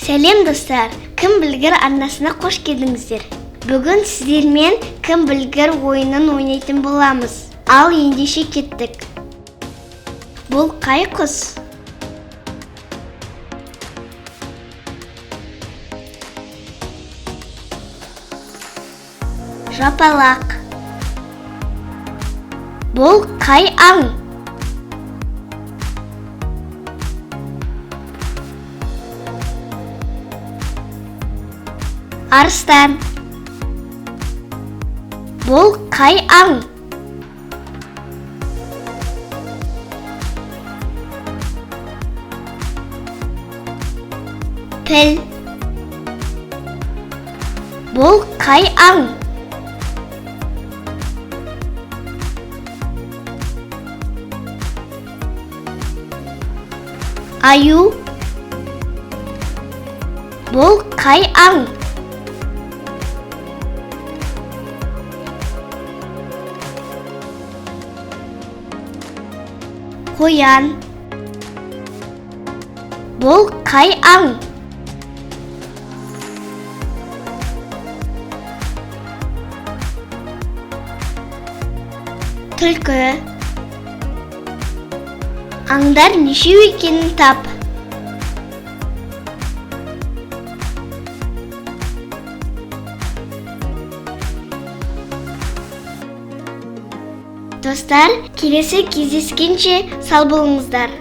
Сәлем, достар! Кім білгір арнасына қош келдіңіздер. Бүгін сіздермен Кім білгір ойынын ойнайтын боламыз. Ал ендеше кеттік. Бұл қай құс? Жапалақ. Бұл қай аң? Арыстан. Бұл қай аң? Піл. Бұл қай аң? Аю. Бұл қай аң? Қоян. Бұл қай аң? Түлкі. Аңдар нешеу екенін тап. Достар, келесі кездескенше сау болыңыздар.